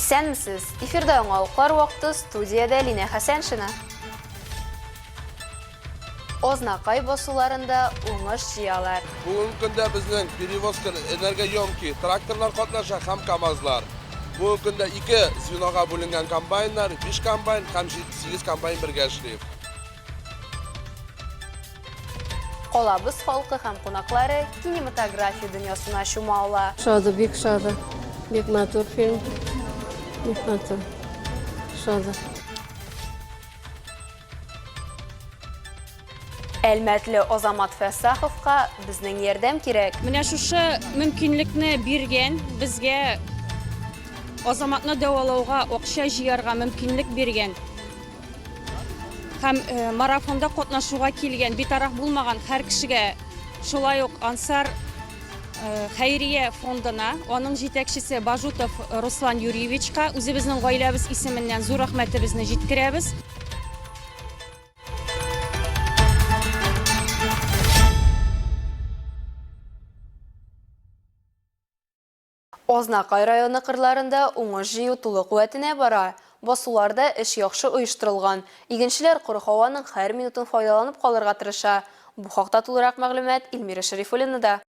Исәнмесез! Эфирда яңалыклар вакыты, студиядә Линә Хәсәншина. Азнакай басуларында уңыш җыялар. Бүгенге көндә безнең перевозка энергоемкий тракторлар катнаша һәм КАМАЗлар. Бүгенге көндә ике звенога бүленгән комбайннар, биш комбайн һәм 8 комбайн бергә эшли. Калабыз халкы һәм кунаклары кинематография дөньясына чума ала. Ошады, бик ошады. Бик матур фильм. Бик матур. Ошады. Әлмәтле Азамат Фәссаховка безнең ярдәм кирәк. Менә шушы мөмкинлекне биргән, безгә Азаматны дәвалауга акча җыярга мөмкинлек биргән һәм э, марафонда катнашуга килгән, битараф булмаган һәр кешегә, шулай ук Ансар э, хәйрия фондына, аның җитәкчесе Бажутов Руслан Юрьевичка үзебезнең гаиләбез исеменнән зур рәхмәтебезне җиткерәбез. Азнакай районы кырларында уңыш җыю тулы куәтенә бара. Басуларда эш яхшы оештырылган. Игенчеләр коры һаваның һәр минутын файдаланып калырга тырыша. Бу хакта тулырак мәгълүмат Эльмира Шәрифуллинада.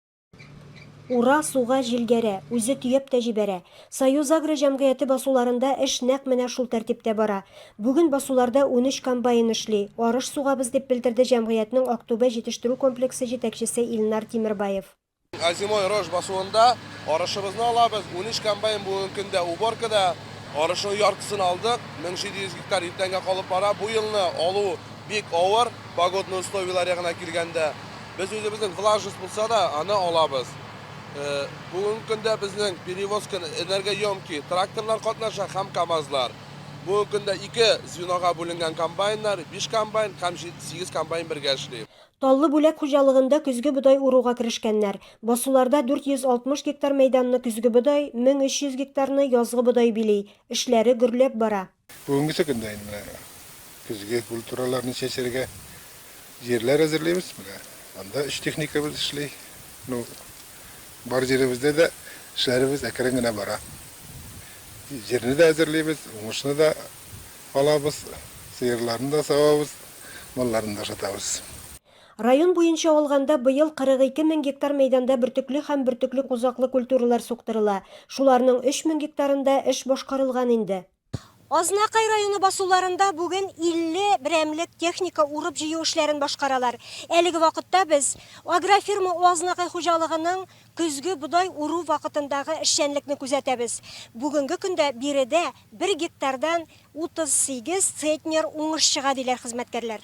Ура, суга, җилгәрә, үзе төяп тә җибәрә. Союзагро җәмгыяте басуларында эш нәкъ менә шул тәртиптә бара. Бүген басуларда 13 комбайн эшли, арыш сугабыз, дип белдерде җәмгыятьнең Актүбә җитештерү комплексы җитәкчесе Илнар Тимербаев. Озимой рожь басуында арышыбызны алабыз. 13 комбайн бүгенге көндә уборкада. Арышның яртысын алдык, 1700 гектар иртәнгә калып бара. Бу елны алу бик авыр, погодный условияләр ягына килгәндә. Без үзебезнең влажность булса да, аны алабыз. Бүгенге көндә безнең перевозка энергоемкий тракторлар катнаша һәм КАМАЗлар. Бүгенге көндә ике звенога бүленгән комбайннар, биш комбайн һәм сигез комбайн бергә эшли. Таллы Бүләк хуҗалыгында көзге бодай уруга керешкәннәр. Басуларда 460 гектар мәйданны көзге бодай, 1300 гектарны язгы бодай били. Эшләре гөрләп бара. Бүгенгесе көндә инде менә көзге культураларны чәчәргә җирләр әзерлибез. Менә анда өч техникабыз эшли. Ну, бар җиребездә дә эшләребез әкрен генә бара. Җирне дә әзерлибез, уңышны да алабыз, сыерларны да савабыз, малларны да ашатабыз. Район буенча алганда, быел 42 мең гектар мәйданда бөртекле һәм бөртекле-кузаклы культуралар суктырыла. Шуларның 3 мең гектарында эш башкарылган инде. Азнакай районы басуларында бүген 50 берәмлек техника урып-җыю эшләрен башкаралар. Әлеге вакытта без Агрофирма Азнакай хуҗалыгының көзге бодай уру вакытындагы эшчәнлекне күзәтәбез. Бүгенге көндә биредә бер гектардан 38 центнер уңыш чыга, диләр хезмәткәрләр.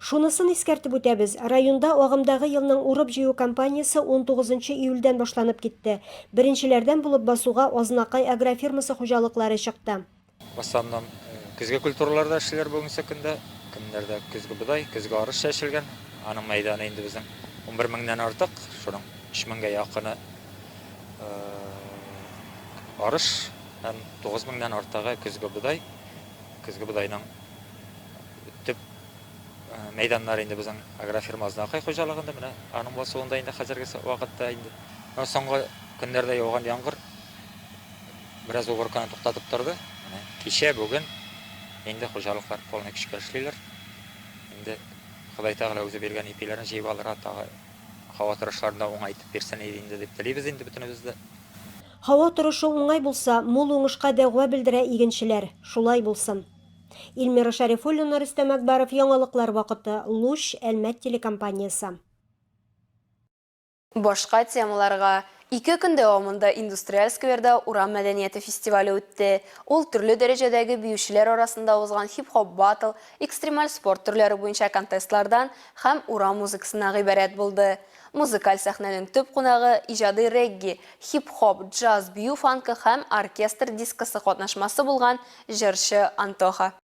Шунысын искәртеп үтәбез, районда агымдагы елның урып-җыю кампаниясе унтугызынчы июльдән башланып китте. Беренчеләрдән булып басуга Азнакай агрофирмасы хуҗалыклары чыкты. В основном көзге культураларда эшлиләр бүгенге көндә. Кемнәрдә көзге бодай, көзге арыш чәчелгән. Аның мәйданы инде безнең 11 меңнән артык, шуның 3 меңгә якыны арыш һәм 9 меңнән артыгы көзге бодай. Көзге бодайның Төп мәйданнар инде безнең агрофирма Азнакай хуҗалыгында, менә аның басуында инде хәзерге вакытта инде. Менә соңгы көннәрдә яуган яңгыр бераз уборканы туктатып торды. Менә кичә, бүген инде хуҗалыклар полный көчкә эшлиләр. Инде Ходай Тәгалә үзе биргән ипиләрне җыеп алырга тагы һава торышларын да уңай итеп бирсен иде инде дип телибез инде бөтенебез дә. Һава торышы уңай булса, мул уңышка дәгъва белдерә игенчеләр. Шулай булсын. Эльмира Шәрифуллина, Рөстәм Әкбәров, Яңалыклар вакыты, Луч, Әлмәт телекомпаниясе. Башка темаларга. Ике көн дәвамында Индустриаль скверда урам мәдәнияте фестивале үтте. Ул төрле дәрәҗәдәге биючеләр арасында узган хип-хоп баттл, экстремаль спорт төрләре буенча контестлардан һәм урам музыкасыннан гыйбарәт булды. Музыкаль сәхнәнең төп кунагы, иҗади регги, хип-хоп, джаз, бию фанкы һәм оркестр дискосы катнашмасы булган Җырчы Антоха.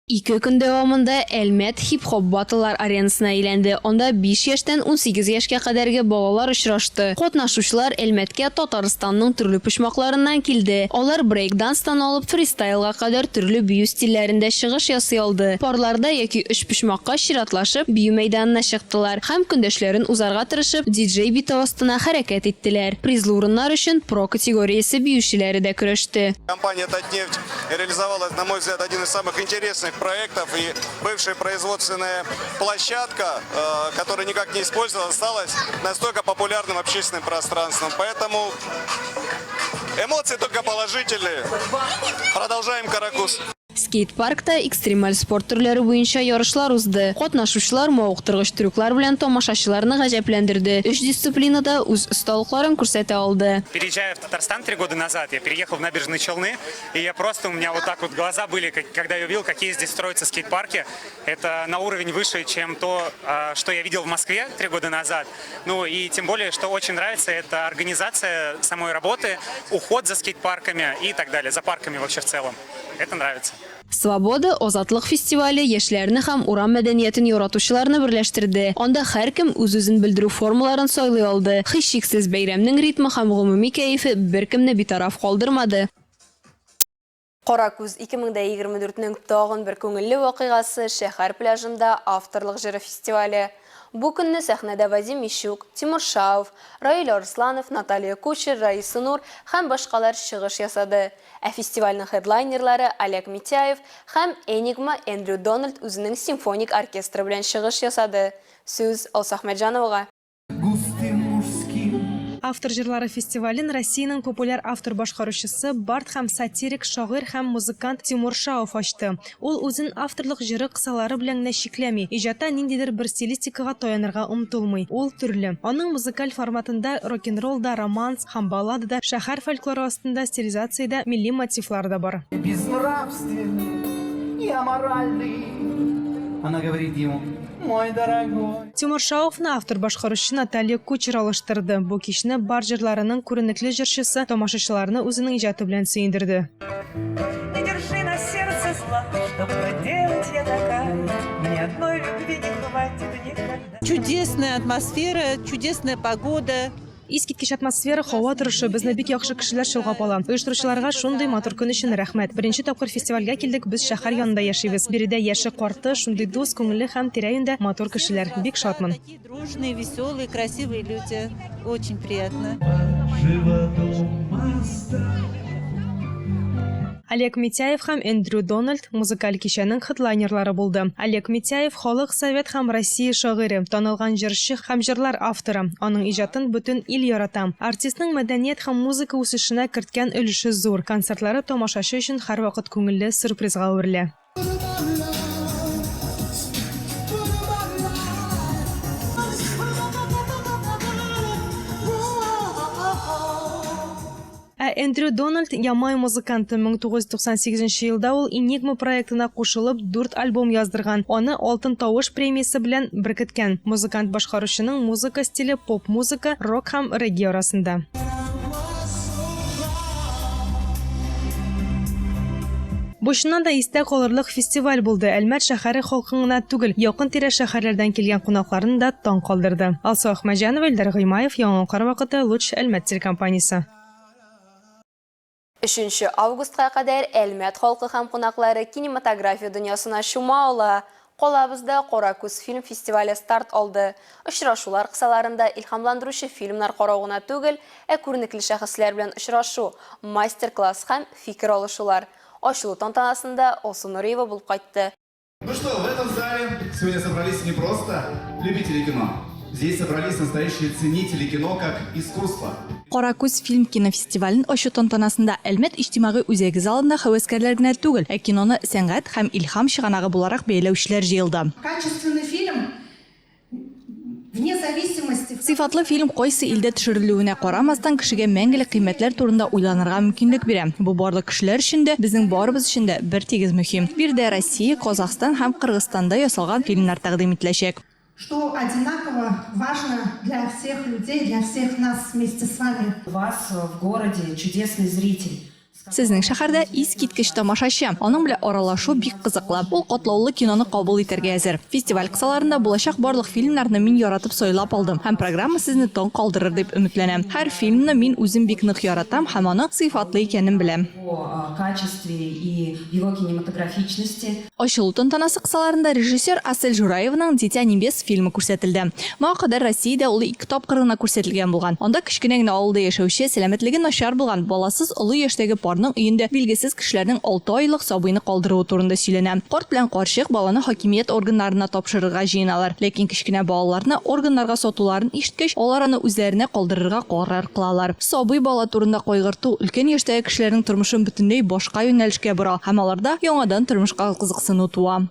Ике көн дәвамында Әлмәт хип-хоп баттлар аренасына әйләнде, анда биш яшьтән 18 яшькә кадәрге балалар очрашты. Катнашучылар Әлмәткә Татарстанның төрле почмакларыннан килде. Алар брейк-данстан алып фристайлга кадәр төрле бию стильләрендә чыгыш ясый алды. Парларда яки өчпочмакка чиратлашып бию мәйданына чыктылар һәм көндәшләрен узарга тырышып диджей биты астына хәрәкәт иттеләр. Призлы урыннар өчен про категориясе биючеләре дә көрәште. Компания Татнефть реализовала, на мой взгляд, один из самых интересных проектов. И бывшая производственная площадка, э, которая никак не использовалась, стала настолько популярным общественным пространством. Поэтому эмоции только положительные. Продолжаем Каракуз. Скейт-паркта экстремаль спорт төрләре буенча ярышлар узды. Катнашучылар мавыктыргыч трюклар белән тамашачыларны гаҗәпләндерде, өч дисциплинада үз осталыкларын күрсәтә алды. Переезжая в Татарстан три года назад, я переехал в Набережные Челны, и я просто, у меня вот так вот глаза были, когда я увидел, какие здесь строятся скейт-парки. Это на уровень выше, чем то, что я видел в Москве три года назад. Ну и тем более, что очень нравится, это организация самой работы, уход за скейт-парками и так далее, за парками вообще в целом. Это нравится. Свобода, Азатлык фестивале яшьләрне һәм урам мәдәниятен яратучыларны берләштерде. Анда һәркем үз-үзен белдерү формаларын сайлый алды. Һичшиксез, бәйрәмнең ритмы һәм гомуми кәефе беркемне битараф калдырмады. Кара күз 2024 нең тагын бер күңелле вакыйгасы шәһәр пляжында авторлык җыры фестивале. Бу көнне сәхнәдә Вадим Мищук, Тимур Шаов, Раил Арсланов, Наталья Кучер, Раиса Нур һәм башкалар чыгыш ясады. Ә фестивальнең хедлайнерлары Олег Митяев һәм Энигма Эндрю Дональд үзенең симфоник оркестры белән чыгыш ясады. Сүз Алсу Әхмәтҗановага. Густым мужским. Автор җырлары фестивален Россиянең популяр автор-башкаручысы, бард һәм сатирик, шагыйрь һәм музыкант Тимур Шаов ачты. Ул үзен авторлык җыры кысалары белән генә чикләми, иҗатта ниндидер бер стилистикага таянырга омтылмый. Ул төрле. Аның музыкаль форматында рок-н-ролл да, романс һәм баллада да, шәһәр фольклоры астында стилизация дә, милли мотивлар да бар. Безнравственный и аморальный, она говорит ему, мой дорогой. Тимур Шаовны автор-башкаручы Наталья Кучер алыштырды. Бу кичне бар җырларының күренекле җырчысы тамашачыларны үзенең иҗаты белән сөендерде. Не держи на сердце зла, что проделать я такая, мне одной любви не хватит никогда. Чудесная атмосфера, чудесная погода. Искиткеч атмосфера, һава торышы, безне бик яхшы кешеләр чолгап ала. Оештыручыларга шундый матур көн өчен рәхмәт. Беренче тапкыр фестивальгә килдек, без шәһәр янында яшибез. Биредә яше, карты, шундый дус, күңелле һәм тирә-юньдә матур кешеләр. Бик шатмын. Такие дружные, веселые, красивые люди. Очень приятно. Олег Митяев һәм Эндрю Дональд музыкаль кичәнең хедлайнерлары булды. Олег Митяев, халык совет һәм Россия шагыйре, танылган җырчы һәм җырлар авторы. Аның иҗатын бөтен ил ярата. Артистның мәдәният һәм музыка үсешенә керткән өлеше зур. Концертлары тамашачы өчен һәрвакыт күңелле сюрпризга әверелә. Ә Эндрю Дональд Ямай музыканты 1998 елда ул Энигма проектына кушылып дүрт альбом яздырган, аны Алтын тавыш премиясе белән беркеткән. Музыкант-башкаручының музыка стиле поп-музыка, рок һәм регги арасында. Бу чыннан да истә калырлык фестиваль булды. Әлмәт шәһәре халкын гына түгел, якын-тирә шәһәрләрдән килгән кунакларны да таң калдырды. Алсу Әхмәтҗанова, Илдар Гыймаев, Яңа вакыты, Луч, Әлмәт телекомпаниясе. Өченче августка кадәр Әлмәт халкы һәм кунаклары кинематография дөньясына чума ала. Калабызда Кара күз фильм фестивале старт алды. Очрашулар кысаларында илһамландыручы фильмнар карау гына түгел, ә күренекле шәхесләр белән очрашу, мастер-класс һәм фикер алышулар. Ачылу тантанасында Алсу Нуриева булып кайтты. Ну что, в этом зале сегодня собрались не просто любители кино. Здесь собрались настоящие ценители кино как искусства. Каракүз фильм кинофестивален ачу тантанасында Әлмәт иҗтимагый үзәге залында һәвәскәрләр генә түгел, ә киноны сәнгать һәм илһам чыганагы буларак бәяләүчеләр җыелды. Качественный фильм вне зависимости Сыйфатлы фильм кайсы илдә төшерелүенә карамастан, кешегә мәңгелек кыйммәтләр турында уйланырга мөмкинлек бирә. Бу барлык кешеләр өчен дә, безнең барыбыз өчен дә бертигез мөһим. Биредә Россия, Казахстан һәм Кыргызстанда ясалган фильмнар тәкъдим ителәчәк. Что одинаково важно для всех людей, для всех нас вместе с вами. У вас в городе чудесный зритель. Сезнең шәһәрдә искиткеч тамашачы. Аның белән аралашу бик кызыклы. Ул катлаулы киноны кабул итәргә әзер. Фестиваль кысаларында булачак барлык фильмнарны мин яратып сайлап алдым һәм программа сезне таң калдырыр дип өметләнәм. Һәр фильмны мин үзем бик нык яратам һәм аның сыйфатлы икәнен беләм. Ачылу тантанасы кысаларында режиссер Асель Жураеваның Дитя небес фильмы күрсәтелде. Моңа кадәр Россиядә ул ике тапкыр гына күрсәтелгән булган. Анда кечкенә генә авылда яшәүче, сәламәтлеге начар булган, баласыз олы яшьтәге парның өендә билгесез кешеләрнең алты айлык сабыйны калдыруы турында сөйләнә. Карт белән карчык баланы хакимият органнарына тапшырырга җыеналар. Ләкин кечкенә балаларны органнарга сатуларын ишеткәч, алар аны үзләренә калдырырга карар кылалар. Сабый бала турында кайгырту өлкән яшьтәге кешеләрнең тормышын бөтенләй башка юнәлешкә бора һәм аларда яңадан тормышка кызыксыну туа.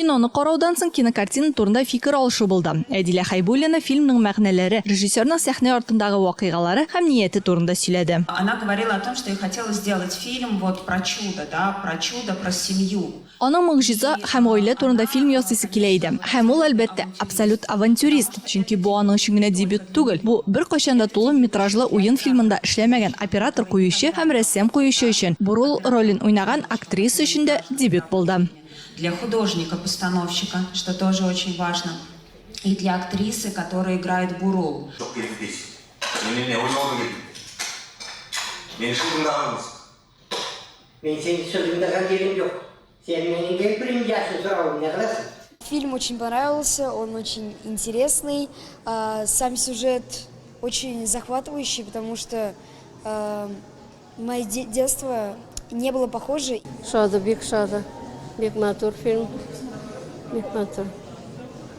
Киноны караудан соң кинокартина турында фикер алышу булды. Әдилә Хәйбуллина фильмның мәгънәләре, режиссерның сәхнә артындагы вакыйгалары һәм нияте турында сөйләде. Она говорила о том, что ей хотелось сделать фильм вот про чудо, да, про чудо, про семью. Аның могҗиза һәм гаилә турында фильм ясыйсы килә иде. Һәм ул, әлбәттә, абсолют авантюрист, чөнки бу аның өчен генә дебют түгел, бу, беркайчан да тулы метражлы уен фильмында эшләмәгән оператор-куючы һәм рәссам-куючы өчен, Бурул ролен уйнаган актриса өчен дә дебют булды. Для художника-постановщика, что тоже очень важно, и для актрисы, которая играет Бурул. Чыгып китте тиз. Мин не уйнауны килдем. Мине шул тыңлаган булсын. Мин сине тыңлаган җирем юк. Син минем гел яхшы соравым не кыласың? Фильм очень понравился, он очень интересный. Сам сюжет очень захватывающий, потому что мое детство не было похоже. Ошады, бик ошады. Бик матур фильм. Бик матур.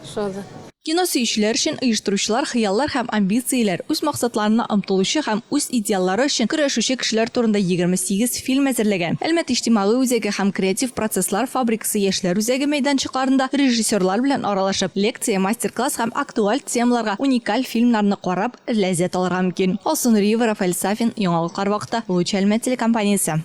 Ошады. Кино сөючеләр өчен оештыручылар хыяллар һәм амбицияләр, үз максатларына омтылучы һәм үз идеаллары өчен көрәшүче кешеләр турында 28 фильм әзерләгән. Әлмәт иҗтимагый үзәге һәм Креатив процесслар фабрикасы яшьләр үзәге мәйданчыкларында режиссерлар белән аралашып, лекция, мастер-класс һәм актуаль темаларга уникаль фильмнарны карап, ләззәт алырга мөмкин. Алсу Нуриева, Рафаэль Сафин, Яңалыклар вакыты, Луч Әлмәт телекомпаниясе.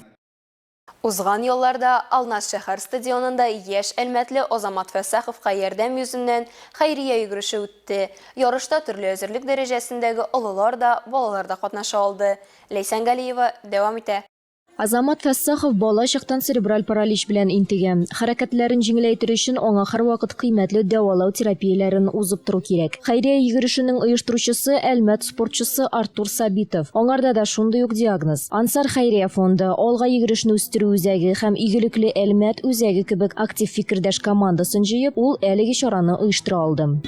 Узган ялларда Алнас шәһәр стадионында яшь әлмәтле Азамат Фәсаховка ярдәм йөзеннән хәйрия йөгереше үтте. Ярышта төрле әзерлек дәрәҗәсендәге олылар да, балалар да катнаша алды. Ләйсән Галиева дәвам итә. Азамат Фәссахов бала чактан церебраль паралич белән интегә. Хәрәкәтләрен җиңеләйтер өчен аңа һәрвакыт кыйммәтле дәвалау терапияләрен узып тору кирәк. Хәйрия йөгерешенең оештыручысы, Әлмәт спортчысы Артур Сабитов. Аңарда да шундый ук диагноз. Ансар хәйрия фонды, Алга йөгерешне үстерү үзәге һәм Игелекле Әлмәт үзәге кебек актив фикердәш командасын җыеп, ул әлеге чараны оештыра алды.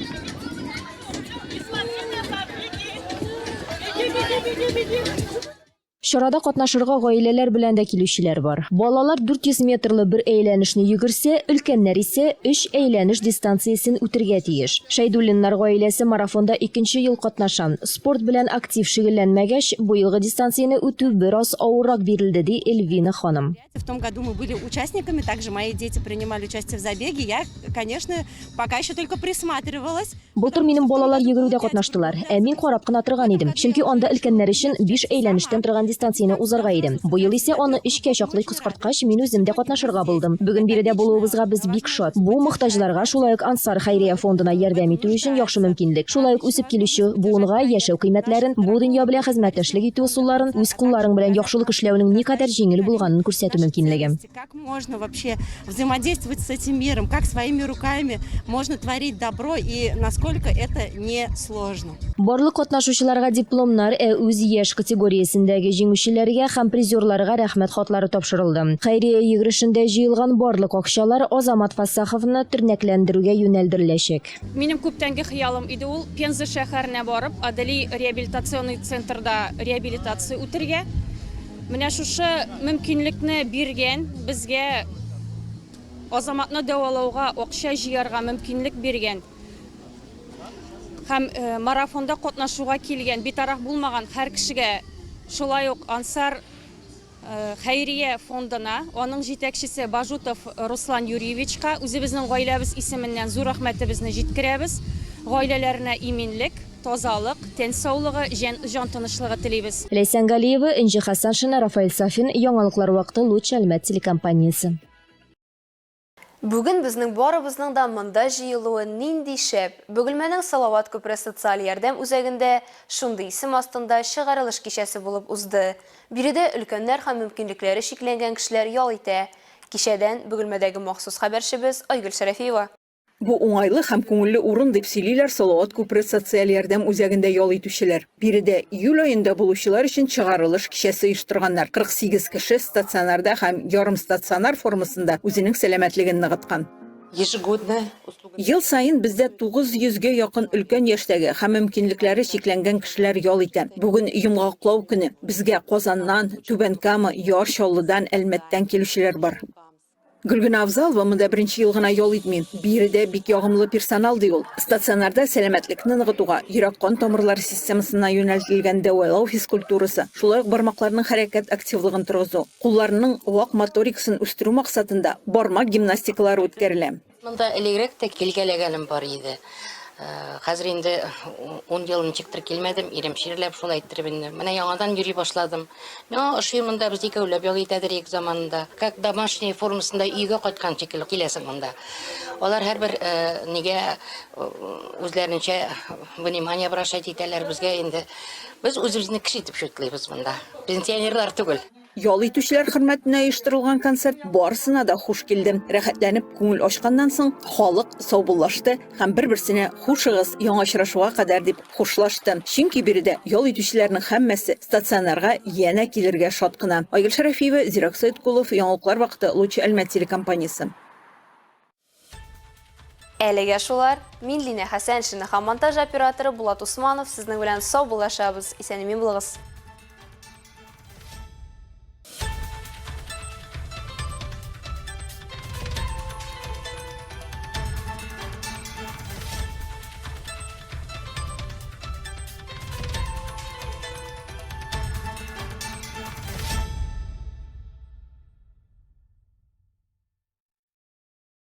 Чарада катнашырга гаиләләр белән дә килүчеләр бар. Балалар 400 метрлы бер әйләнешне йөгерсә, өлкәннәр исә өч әйләнеш дистанциясен үтергә тиеш. Шәйдуллиннар гаиләсе марафонда икенче ел катнаша. Спорт белән актив шөгыльләнмәгәч, быелгы дистанцияне үтү бераз авыррак бирелде, ди Эльвина ханым. В том году мы были участниками, также мои дети принимали участие в забеге. Я, конечно, пока еще только присматривалась. Былтыр минем балалар йөгерүдә катнаштылар, ә мин карап кына торган идем, чөнки анда өлкәннәр өчен биш әйләнештән торган дистанцияне узарга иде. Быел исә аны өчкә чаклы кыскарткач, мин үзем дә катнашырга булдым. Бүген биредә булуыбызга без бик шат. Бу, мохтаҗларга, шулай ук Ансар хәйрия фондына ярдәм итү өчен яхшы мөмкинлек. Шулай ук үсеп килүче буынга яшәү кыйммәтләрен, бу дөнья белән хезмәттәшлек итү ысулларын, үз кулларың белән яхшылык эшләүнең никадәр җиңел булганын күрсәтү мөмкинлеге. Как можно вообще взаимодействовать с этим миром, как своими руками можно творить добро и насколько это не сложно. Барлык катнашучыларга дипломнар, ә үз яшь категориясендәге җиңүчеләргә һәм призерларга рәхмәт хатлары тапшырылды. Хәйрия йөгерешендә җыелган барлык акчалар Азамат Фәссаховны тернәкләндерүгә юнәлдереләчәк. Минем күптәнге хыялым иде ул, Пенза шәһәренә барып, Адели реабилитационный центрда реабилитация үтергә. Менә шушы мөмкинлекне биргән, безгә Азаматны дәвалауга акча җыярга мөмкинлек биргән һәм марафонда катнашуга килгән, битараф булмаган һәр кешегә, шулай ук Ансар хәйрия фондына, аның җитәкчесе Бажутов Руслан Юрьевичка үзебезнең гаиләбез исеменнән зур рәхмәтебезне җиткерәбез. Гаиләләренә иминлек, тазалык, тән саулыгы, җән җан тынычлыгы телибез. Ләйсән Галиева, Энҗе Хәсәншина, Рафаэль Сафин, Яңалыклар вакыты, Луч Әлмәт телекомпаниясе. Бүген безнең барыбызның да монда җыелуы нинди шәп! Бөгелмәнең Салават күпере социаль ярдәм үзәгендә шундый исем астында чыгарылыш кичәсе булып узды. Биредә өлкәннәр һәм мөмкинлекләре чикләнгән кешеләр ял итә. Кичәдән Бөгелмәдәге махсус хәбәрчебез Айгөл Шәрәфиева. Бу уңайлы һәм күңелле урын, дип сөйлиләр Салават күпере социаль ярдәм үзәгендә ял итүчеләр. Биредә июль аенда булучылар өчен чыгарылыш кичәсе оештырганнар. 48 кеше стационарда һәм ярымстационар формасында үзенең сәламәтлеген ныгыткан. Ежегодно Ел саен бездә 900 гә якын өлкән яшьтәге һәм мөмкинлекләре чикләнгән кешеләр ял итә. Бүген йомгаклау көне. Безгә Казаннан, Түбән Кама, Яр Чаллыдан, Әлмәттән килүчеләр бар. Гөлгенә Авзалова монда беренче ел гына ял итми. Биредә бик ягымлы персонал, ди ул. Стационарда сәламәтлекне ныгытуга, йөрәк-кан тамырлары системасына юнәлтелгән дәвалау физкультурасы, шулай ук бармакларның хәрәкәт активлыгын торгызу, кулларның вак моторикасын үстерү максатында бармак гимнастикалары үткәрелә. Монда элегрәк тә килгәләгәнем бар иде. Хәзер инде ун ел ничектер килмәдем, ирем чирләп, шулай иттереп инде. Менә яңадан йөри башладым. Миңа ошый монда, без икәүләп ял итәдер идек заманында. Как домашний формасында өйгә кайткан шикелле киләсең монда. Алар һәрбер нигә үзләренчә внимание обращать итәләр безгә инде. Без үзебезне кеше итеп чутлыйбыз монда. Пенсионерлар түгел. Ял итүчеләр хөрмәтенә оештырылган концерт барысына да хуш килде. Рәхәтләнеп күңел ачканнан соң, халык саубуллашты һәм бер-берсенә хушыгыз, яңа очрашуга кадәр дип хушлашты. Чөнки биредә ял итүчеләрнең һәммәсе стационарга янә килергә шат кына. Айгөл Шәрәфиева, Зирәк Сәеткулов, Яңалыклар вакыты, Луч Әлмәт телекомпаниясе. Әлегә шулар. Мин Линә Хәсәншина һәм монтаж операторы Булат Усманов сезнең белән саубуллашабыз. Исән-имин булыгыз.